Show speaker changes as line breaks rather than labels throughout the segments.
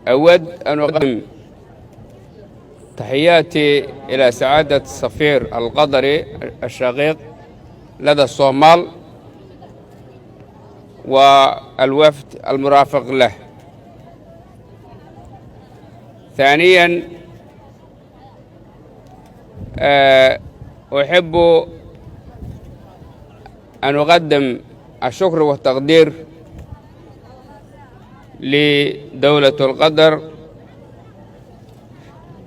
أود أن أقدم تحياتي إلى سعادة السفير القطري الشقيق لدى الصومال والوفد المرافق له. ثانيا، أحب أن أقدم الشكر والتقدير لدولة القطر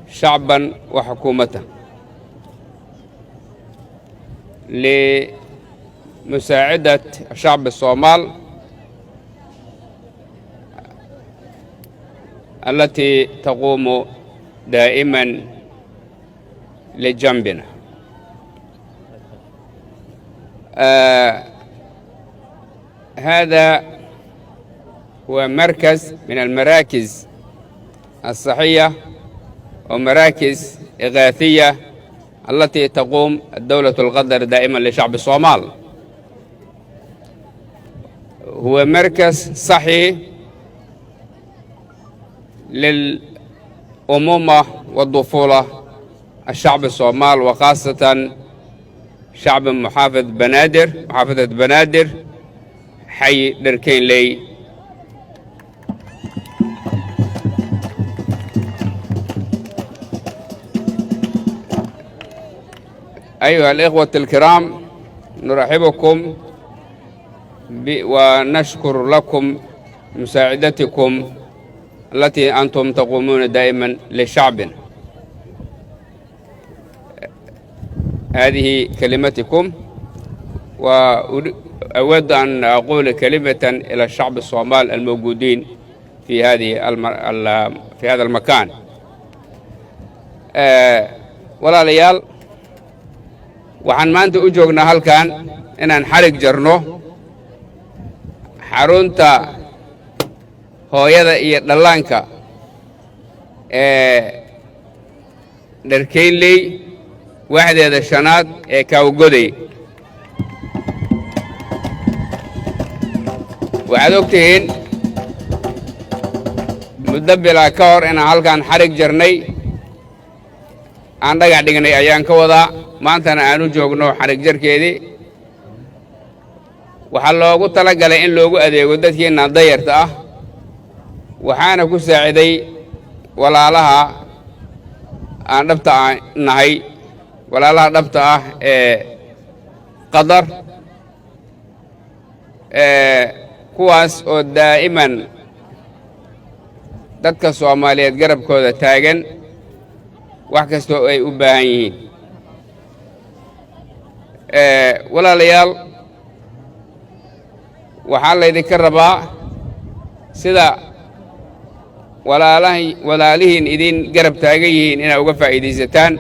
شعبا وحكومة لمساعدة شعب الصومال التي تقوم دائما لجنبنا. هذا هو مركز من المراكز الصحية ومراكز إغاثية التي تقوم الدولة القطر دائما لشعب الصومال. هو مركز صحي للأمومة والطفولة الشعب الصومال، وخاصة شعب محافظ بنادر، محافظة بنادر، حي دركينلي. أيها الإخوة الكرام، نرحبكم ونشكر لكم مساعدتكم التي أنتم تقومون دائما لشعبنا. هذه كلمتكم، وأود أن أقول كلمة إلى الشعب الصومال الموجودين في هذا المكان. Walaalayaal, waxaan maanta u joognaa halkan inaan xarig jarno xarunta hooyada iyo dhallaanka ee Dharkeynley, waaxdeeda shanaad ee Kaawgoday. Waxaad og tihiin muddo bilaa ka hor inaan halkan xarig jarnay, aan dhagax dhignay ayaan ka wadaa, maantana aan u joogno xarig jarkeedii. Waxaa loogu tala galay in loogu adeego dadkeenna dayarta ah, waxaana ku saaciday walaalaha aan dhabta nahay, walaalaha dhabta ah ee Qatar, kuwaas oo daa'iman dadka Soomaaliyeed garabkooda taagan wax kastoo ay u baahan yihiin. Walaalayaal, waxaa laydinka rabaa sida walaalahi walaalihiin idin garab taagan yihiin inaad uga faa'iidaysataan,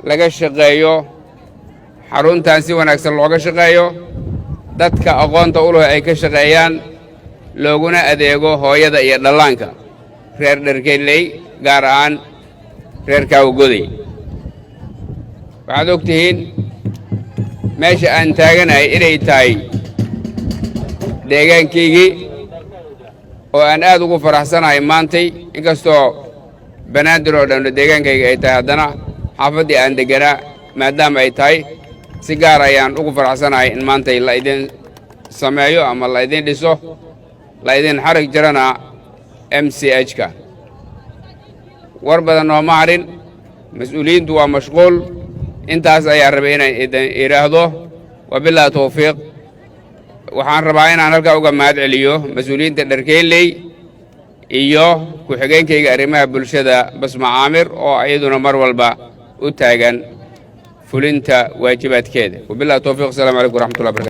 laga shaqeeyo xaruntan, si wanaagsan looga shaqeeyo, dadka aqoonta u leh ay ka shaqeeyaan, looguna adeego hooyada iyo dhallaanka reer Dharkeynley, gaar ahaan reer Kaawagoday. Waxaad og tihiin meesha aan taaganahay inay tahay deegaankaygii oo aan aad ugu faraxsanahay maantay. Inkastoo Banaadir oo dhan deegaankayga ay tahay, haddana xaafaddii aan degganaa maadaama ay tahay, si gaar ayaan ugu faraxsanahay in maantay la idin sameeyo ama la idin dhiso, la idin xarig jarana MCH-ka. War badan nooma harin, mas-uuliyiintu waa mashquul. Intaas ayaa rabay inaan idin idhaahdo. Wabillahi tawfiiq. Waxaan rabaa inaan halkaa uga mahad celiyo mas-uuliyiinta Dharkeynley iyo ku-xigeenkayga arrimaha bulshada, Basma Caamir, oo iyaduna mar walba u taagan fulinta waajibaadkeeda. Wabillahi tawfiiq. Asalamu calaykum waraxmatullah barakatu.